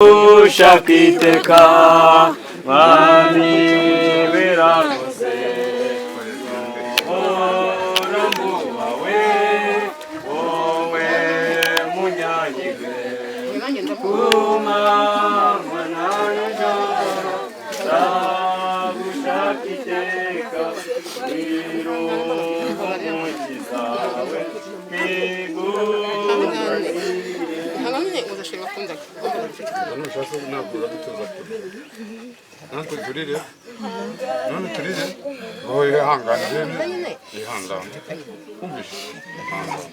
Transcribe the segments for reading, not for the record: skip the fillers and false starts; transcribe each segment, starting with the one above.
Nzagushaka iteka, Mwami, birakoze. Umurambo wawe, wowe munyanyigwe, kumanywa na nijoro nzagushaka iteka, umukiza we kwigumanire. None ushaka ntabwo uradutuza kure, natwe turire, none turire ngo wihangane rero, ihangane, wumvise, ihangane.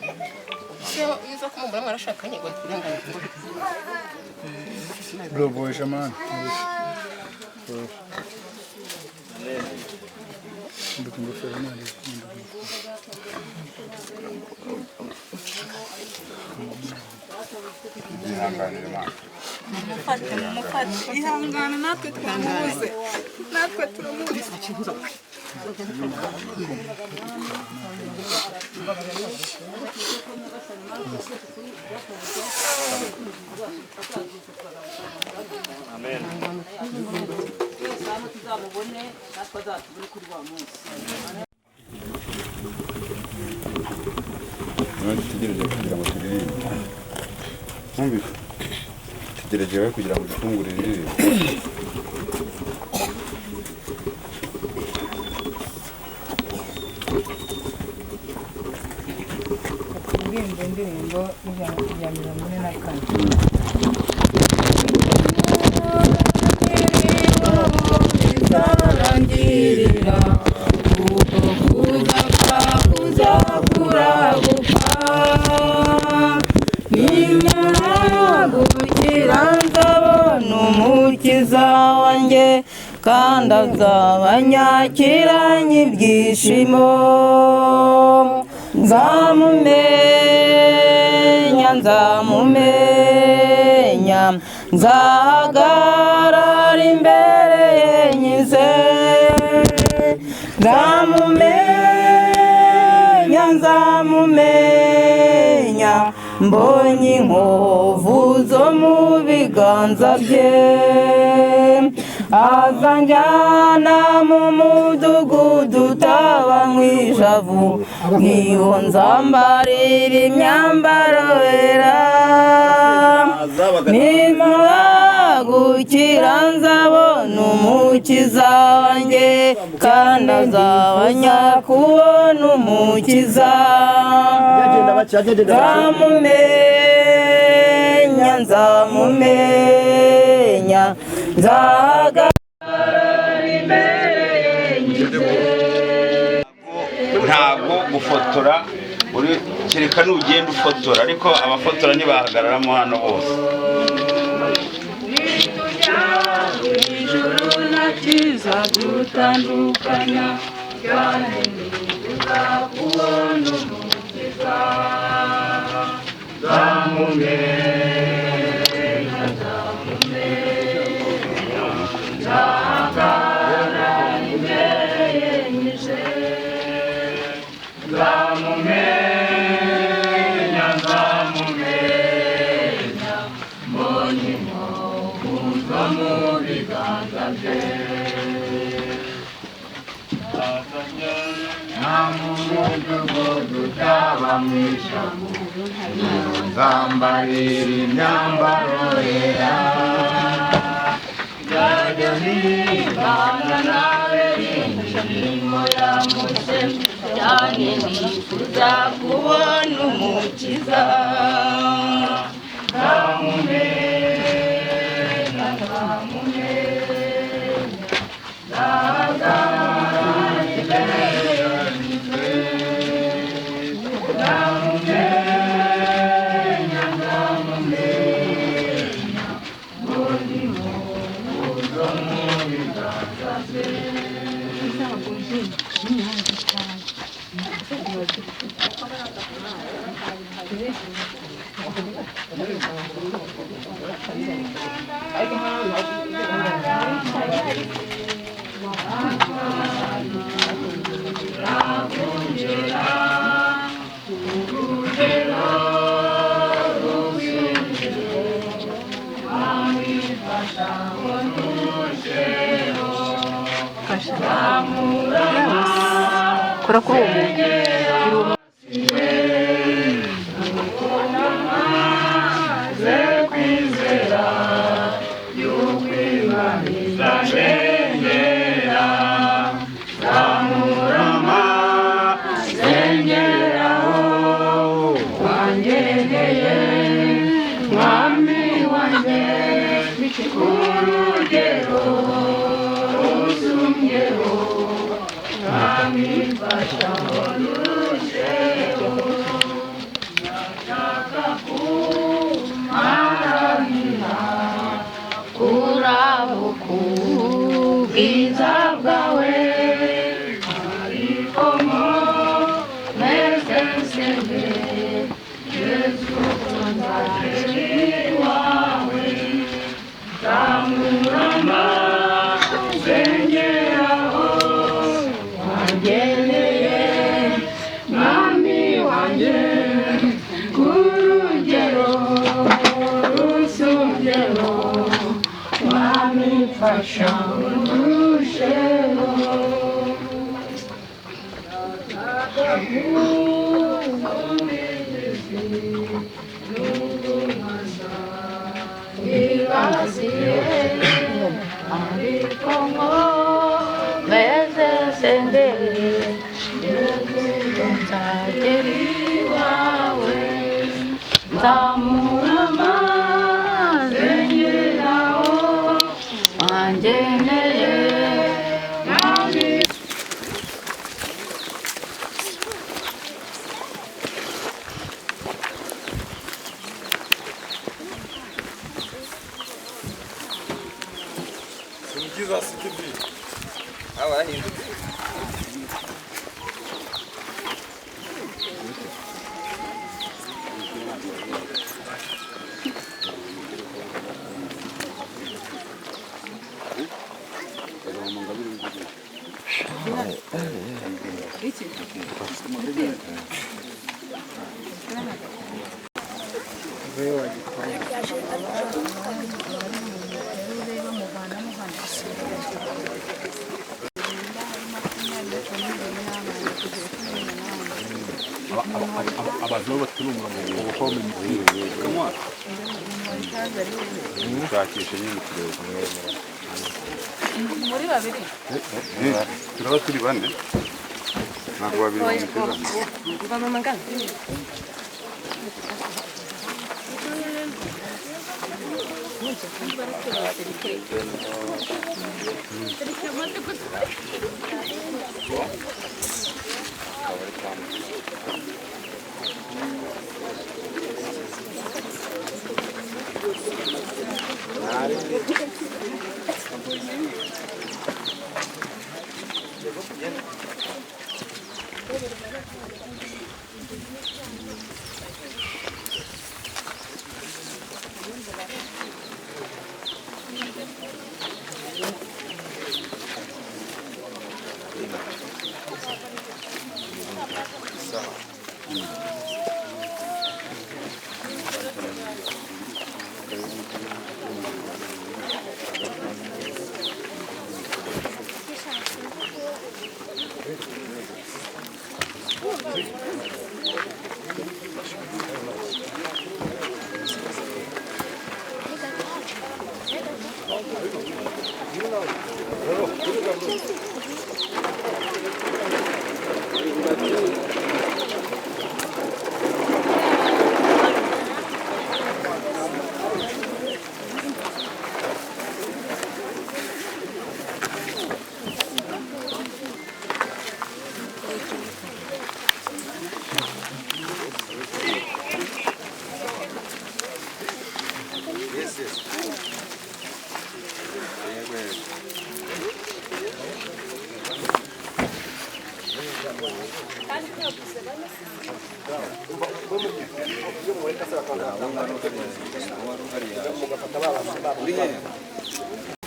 Bro, boy, man. Mbika ingofero nari. Byihanganire, Mana. Mufate, mumufate, ihangane, natwe twamubuze, natwe turamubuze. Amen. Tuzamubone, natwe azatubone kuri wa munsi. Niba dutegereje kugira ngo turirimbe, wumvise, dutegereje wowe kugira ngo dufungure iririmbe. Turirimbe indirimbo 144. Bizarangirira kuko kudapfa kuzakurabuka, nimara gukira nzabona Umukiza wanjye, kandi azaba anyakiranye ibyishimo. Nzamumenya, nzamumenya, nzahagarara imbere ye nyize. Nzamumenya, nzamumenya, mbonye inkovu zo mu biganza bye. Azanjyana mu mudugudu utaba nk'ijavu, niho nzambarira imyambaro yera. Nimara gukira nzabona Umukiza wanjye, kandi azaba nyakubona Umukiza. Nzamumenya, nzamumenya, nzahagarara imbere ye nyize. Ntabwo gufotora uri kereka nugenda ufotora, ariko abafotora ntibahagararamo hano bose. Ijuru ntakiza gutandukanya, cyane nibuza kubona Umukiza. Nzamumenya, nzamumenya, nzahagarara imbere ye nyize. Nzamumenya, nzamumenya, mbonye inkovu zo mu biganza bye. Nta mudugudu utaba mu ijuru, nzambarira imyambaro yera. Nzajya nimbana nawe imirimo ya Mose, cyane nifuza kubona Umukiza. Nzamumenya, nzamumenya, nzahagarara imbere ye nyize. Nzamumenya, nzamumenya, mbonye inkovu zo mu biganza bye. Mfasha ngo ndusheho. Nzamurama. Kora kuri uwo muntu. Namaze kwizera yuko Imana izandengera. Nzamurama nzengeraho wangeneye, mwami wanjye, urugero rusumbyeho. Mwami, mfasha ngo ndusheho. Ndashaka kumaranira kurabuka ubwiza bwawe, ariko nkomeze nsenge Yesu ko nzagera iwawe. Nzamurama nzengeraho wangeneye, mwami wanjye, urugero rusumbyeho. Mwami, mfasha ndusheho. Nibasiye, ariko nkomeze nsenge Yesu nzagera iwawe. Nzamurama nzengeraho wangeneye, mwami. Jesus TV. Abantu bo baturumva ngo gukoma imipira. Shakisha nyine turebe. Muri babiri. Turaba turi bane, ntabwo babiri bamuteza. Mama ngana.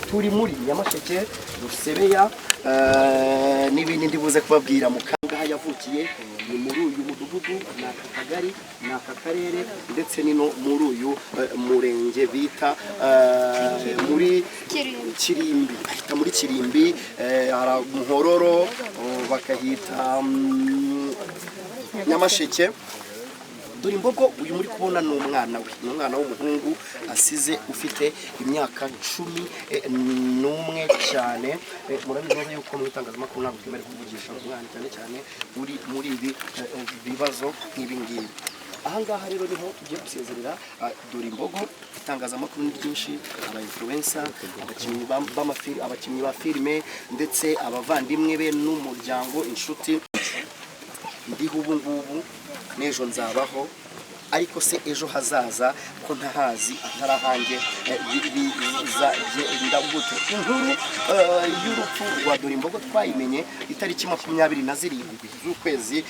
Turi muri Nyamasheke, Rusebeya, n'ibindi ndibuze kubabwira mu kangaha yavukiye. Ni muri uyu mudugudu, ni aka kagari, ni aka karere, ndetse ni no muri uyu murenge bita muri Kirimbi, bahita muri Kirimbi, hari Muhororo, bakahita Nyamasheke. Dore imbogo uyu muri kubona ni umwana we, ni umwana w'umuhungu asize ufite imyaka 11 cyane. Murabizi neza yuko mu itangazamakuru ntabwo twemerewe kuvugisha umwana, cyane cyane uri muri ibi bibazo nk'ibi ngibi. Aha ngaha rero niho tugiye gusezerera dore imbogo. Itangazamakuru ni ryinshi, aba influencer, abakinnyi abakinnyi ba filime, ndetse abavandimwe be n'umuryango, inshuti. Ndiho ubu ngubu n'ejo nzabaho, ariko se ejo hazaza ko ntahazi, atarahange, bizagenda gute? Inkuru y'urupfu rwa dore imbogo twayimenye itariki 27 z'ukwezi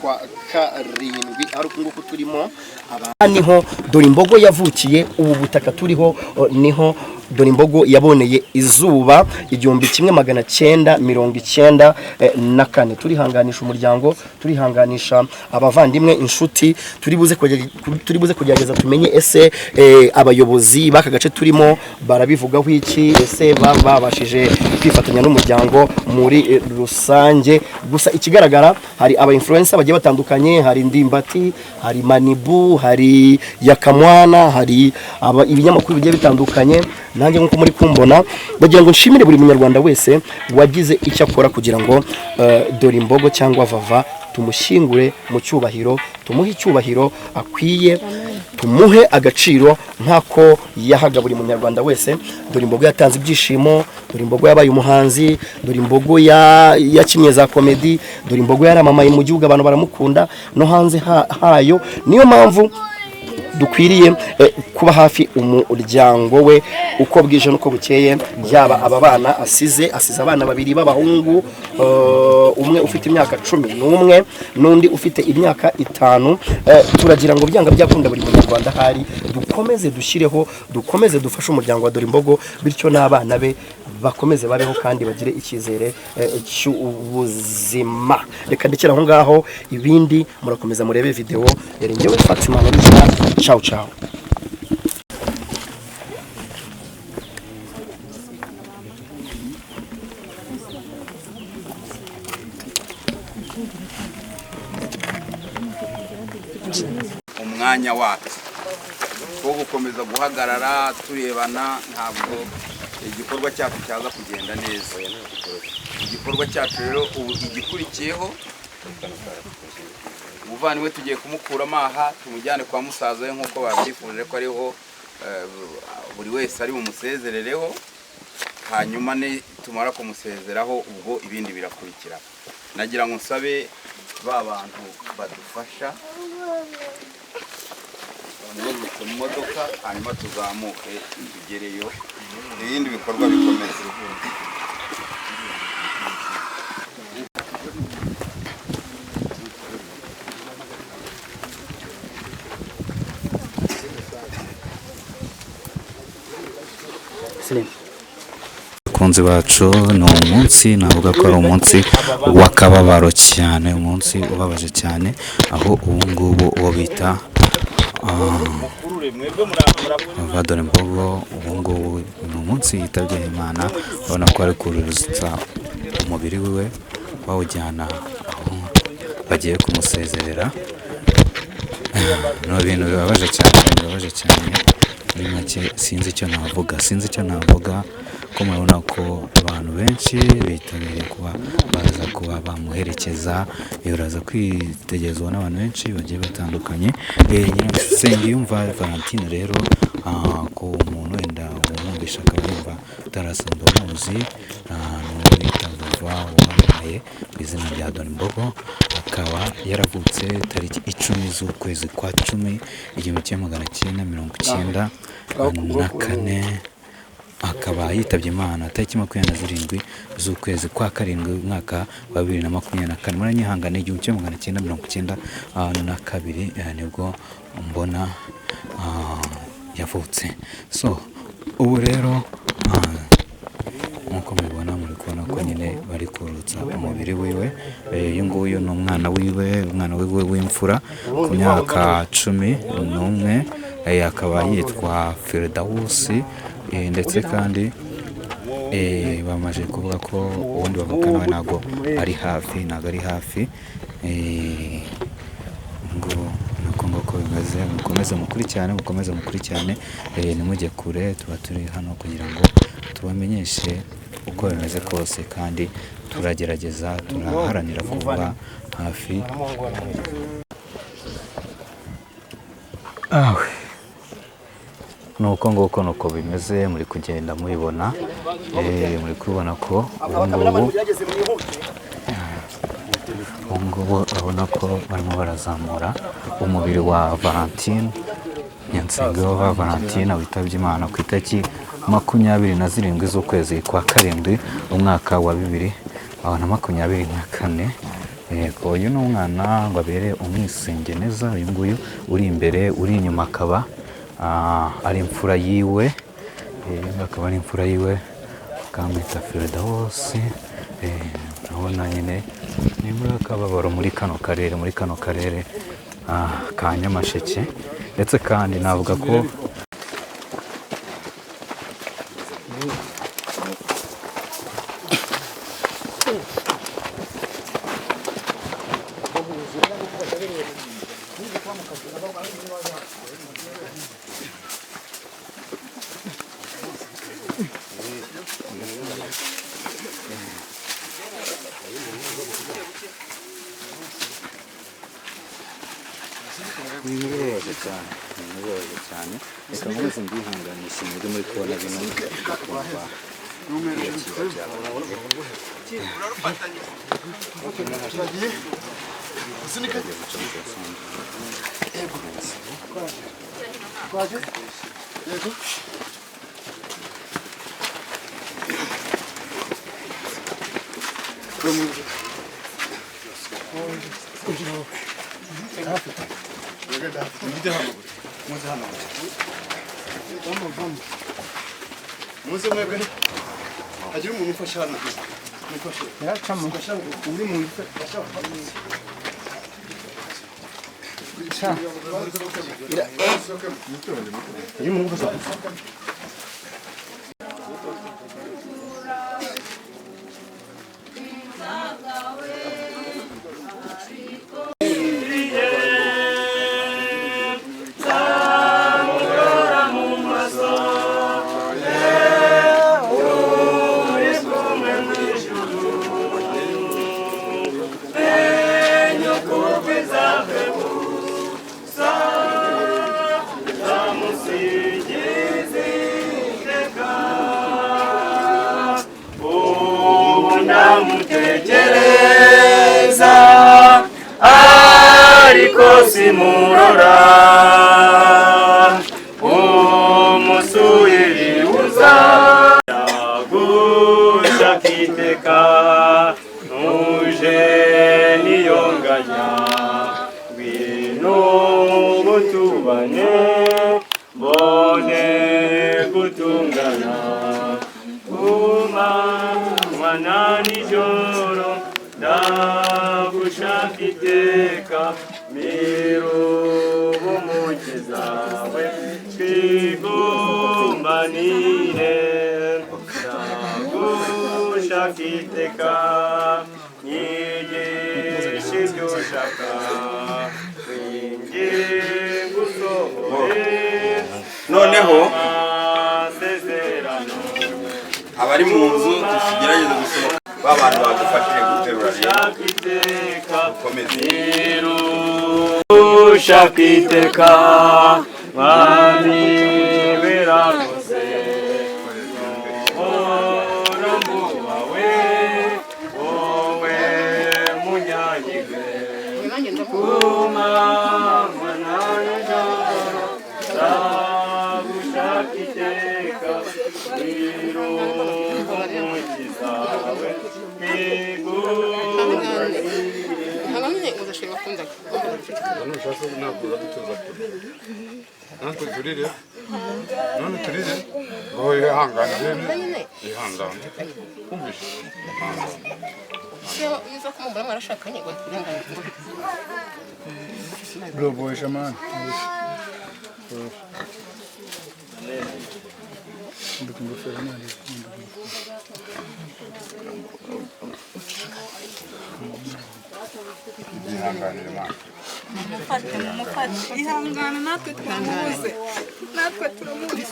kwa karindwi, ari uku nguku turimo. Aba niho dore imbogo yavukiye, ubu butaka turiho niho dore imbogo yaboneye izuba 1994. Turihanganisha umuryango, turihanganisha abavandimwe, inshuti. Turi buze kugerageza tumenye ese abayobozi b'aka gace turimo barabivugaho iki, ese babashije kwifatanya n'umuryango muri rusange. Gusa ikigaragara, hari aba influencer bagiye batandukanye, hari Ndimbati, hari Manibu, hari Yakamwana, hari ibinyamakuru bigiye bitandukanye. Nanjye nk'uko muri kumbona, bagira ngo nshimire buri munyarwanda wese wagize icyo akora kugira ngo dore imbogo cyangwa Vava tumushyingure mu cyubahiro, tumuhe icyubahiro akwiye, tumuhe agaciro nk'ako yahaga buri munyarwanda wese. Dore imbogo yatanze ibyishimo, dore imbogo yabaye umuhanzi, dore imbogo yakinnye za comedy, dore imbogo yaramamaye mu gihugu, abantu baramukunda no hanze hayo. Niyo mpamvu dukwiriye kuba hafi umuryango we uko bwije n'uko bukeye, yaba aba bana asize abana babiri b'abahungu, umwe ufite imyaka 11 n'undi ufite imyaka 5. Turagira ngo byanga byakunda buri munyarwanda ahari dukomeze dushyireho, dukomeze dufashe umuryango wa dore imbogo, bityo n'abana be bakomeze babeho kandi bagire icyizere cy'ubuzima. Reka ndekere aho ngaho, ibindi murakomeza murebe video. Yari njyewe Fatima Nabizina. Ciao ciao. Umwanya wacu wo gukomeza guhagarara turebana, ntabwo igikorwa cyacu cyaza kugenda neza. Igikorwa cyacu rero ubu igikurikiyeho, umuvandimwe tugiye kumukuramo aha tumujyane kwa musaza we nk'uko babyifuje ko ariho buri wese ari bumusezerereho. Hanyuma tumara kumusezeraho, ubwo ibindi birakurikira. Nagira ngo nsabe ba bantu badufasha bamwungutse mu modoka, hanyuma tuzamuke tugereyo, ibindi bikorwa bikomeze. Abakunzi bacu, ni umunsi navuga ko ari umunsi w'akababaro cyane, umunsi ubabaje cyane, aho ubu ngubu uwo bita Dore Mbogo, ubu ngubu ni umunsi yitabye Imana. Urabona ko ari kururutsa umubiri wiwe bawujyana aho bagiye kumusezerera. Ni ibintu bibabaje cyane, bibabaje cyane. Muri make sinzi icyo navuga, sinzi icyo navuga, ko murabona ko abantu benshi bitabiriye kuba baza kuba bamuherekeza. Uraza kwitegerezwa n'abantu benshi bagiye batandukanye. Nyirasengiyumva Valentine rero, ko umuntu wenda umwumvisha akaba yumva utarasanzwe umuzi, ni uwo bita Vava wamamaye ku izina rya Dore Imbogo, akaba yaravutse tariki 10 z'ukwezi kwa cumi 1994, akaba yitabye Imana tariki 27 z'ukwezi kwa karindwi umwaka wa 2024. Muranyihangane, 1992 nibwo mbona yavutse. So ubu rero nk'uko mubibona, muri kubona ko nyine bari kurutsa umubiri wiwe. Uyu nguyu ni umwana wiwe, umwana wiwe w'imfura ku myaka 11, akaba yitwa Firidawusi. Ndetse kandi bamaze kuvuga ko ubundi bavukana we ntabwo ari hafi, ntabwo ari hafi. Ngo nuko nguko bimeze. Mukomeze mukurikirane, mukomeze mukurikirane, ntimujye kure, tuba turi hano kugira ngo tubamenyeshe uko bimeze kose, kandi turagerageza, turaharanira kuba hafi. Awe. Nuko nguko nuko bimeze, muri kugenda mubibona, muri kubibona ko ubu ngubu Mugerageze mwihute. Ubu ngubu urabona ko barimo barazamura umubiri wa Valentine Nyansengiyova Valentine witabye Imana ku itariki 27 z'ukwezi kwa karindwi, umwaka wa 2024. Yego, uyu ni umwana ngo abere umwisengeneza, uyu nguyu uri imbere, uri inyuma akaba ari imfura yiwe. Uyu nguyu akaba ari imfura yiwe, bakamwita Firidawusi. Urabona nyine ni muri akababaro muri kano karere, muri kano karere ka Nyamasheke. Ndetse kandi navuga ko ni inkuru ibabaje cyane, ni inkuru ibabaje cyane. Reka nkomeze mbihanganishe mwebwe muri kubona bino, kumva kwiyakira byabananiye. Muze mwebwe, hagira umuntu umfasha hano, mufashe mufasha undi muntu ufasha. Ndamutekereza ariko simurora, umusubiri uza gushaka iteka, ntuje niyonganya, ngwino gutubane, mbone gutungana, kumanywa nijoro ndagushaka iteka, miruba umukiza we twigumbanire, ndagushaka iteka, nyigisha ibyo ushaka, winginge usohore Noneho amasezerano. Abari mu nzu tugerageze gusohoka, ba bantu badufashije guterura rero dukomeze. Ushaka iteka, mwami birakoze, umurambo wawe wowe munyanyigwe, kumanywa na nijoro ndagushaka iteka, umukiza we twigumbanire. Ntushaka ntabwo uradutuza kure, natwe turire, none turire ngo ihangane rero, ihangane, wumvise, ihangane. Bro, boy, shaman. Byihanganire Mana. Mumufate, mumufate, ihangane, natwe twamubuze, natwe turamuzi.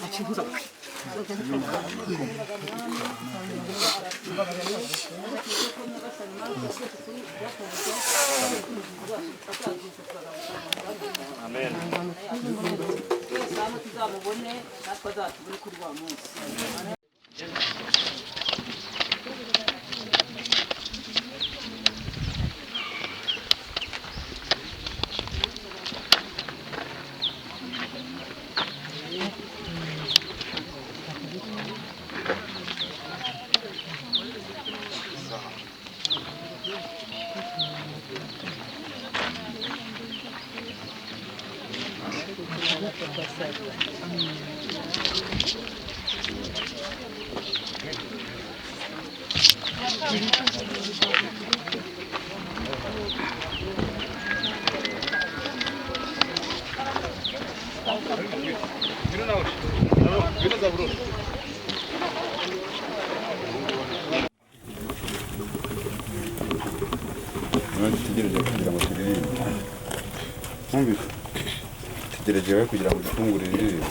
Amen. Twese hamwe tuzamubone, natwe azatubone kuri wa munsi. Dutegereje kugira ngo turirimbe. Mwumvise? Tegereje wowe kugira ngo dufungure indirimbo.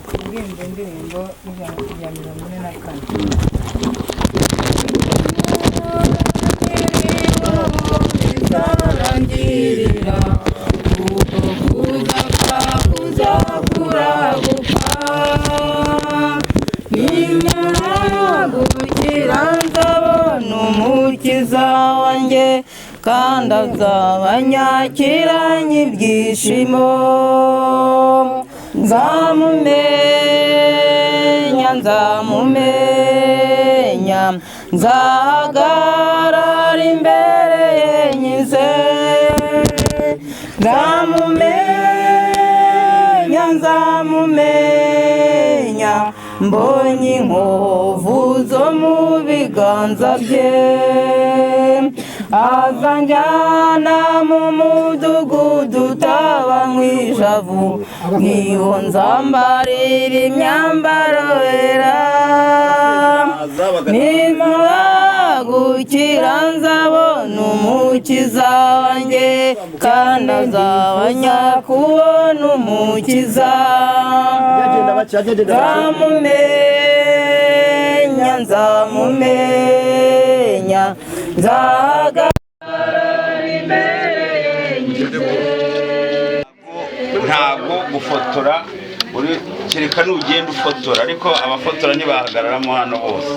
Turirimbe indirimbo 144. Bizarangirira kuko kudapfa kuzakuraguka, nimara gukira nzabona umukiza wanjye, kandi azaba anyakiranye ibyishimo. Nzamumenya, nzamumenya, nzahagarara imbere ye nyizeye. Nzamumenya, nzamumenya, mbonye inkovu zo mu biganza bye. Azanjyana mu mudugudu utaba nk'ijavu, niho nzambarira imyambaro yera. Nimara gukira nzabona umukiza wanjye, kandi azaba nyakubona umukiza. Nzamumenya, nzamumenya, nzahagarara imbere ye nyizeye. Ntabwo gufotora uri kereka nugenda ufotora, ariko abafotora ntibahagararamo hano bose.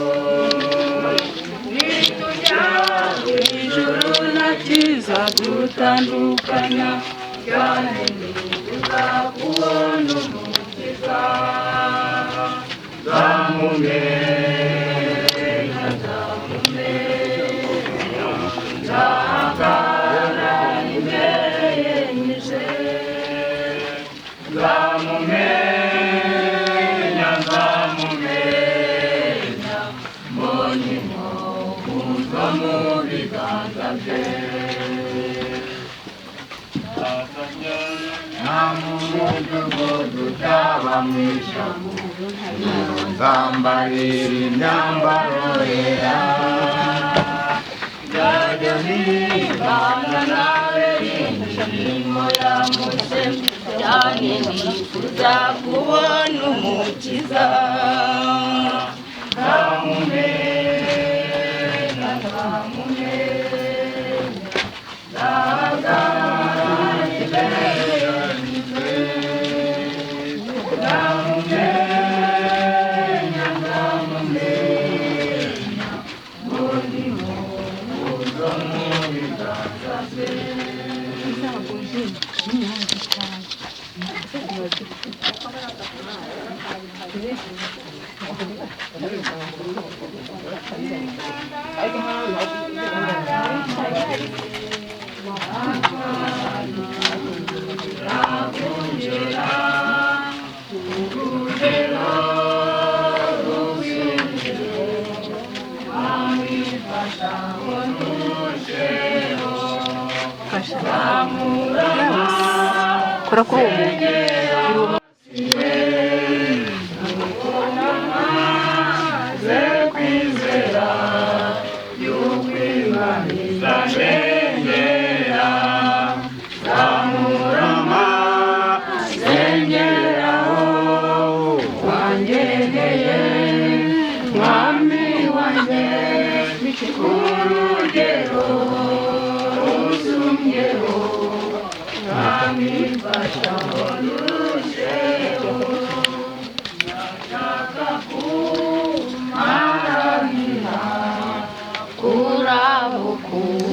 Ijuru ntakiza gutandukanya, cyane nifuza kubona umukiza. Nzamumenya, nzamumenya, nzahagarara imbere ye nyizeye. Nzamumenya, nzamumenya, mbonye inkovu zo mu biganza bye. Mudugudu utaba mu ijuru, nzambarira imyambaro yera. Nzajya nibana nawe imirimo ya Mose, cyane nifuza kubona umukiza. Nzamumenya, nzamumenya, nzahagarara imbere ye nyizeye. Nzamumenya, nzamumenya, mbonye inkovu zo mu biganza bye. Kora kuri uwo muntu.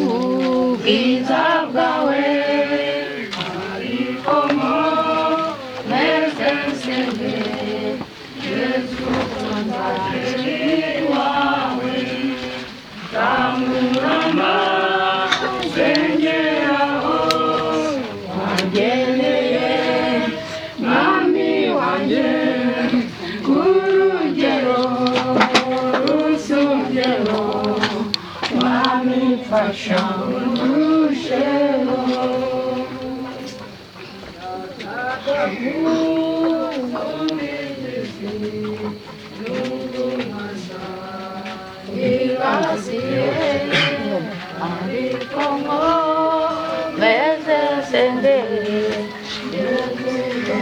Ubwiza bwawe ariko meze nsenge Yesu nzagera iwawe nzamurama nsengeraho wangeneye mwami wanjye urugero rusumbyeho mwami mfasha urusheho Ibasiye ariko nkomeze nsenge Yesu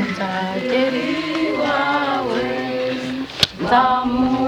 nzagera iwawe nzamurama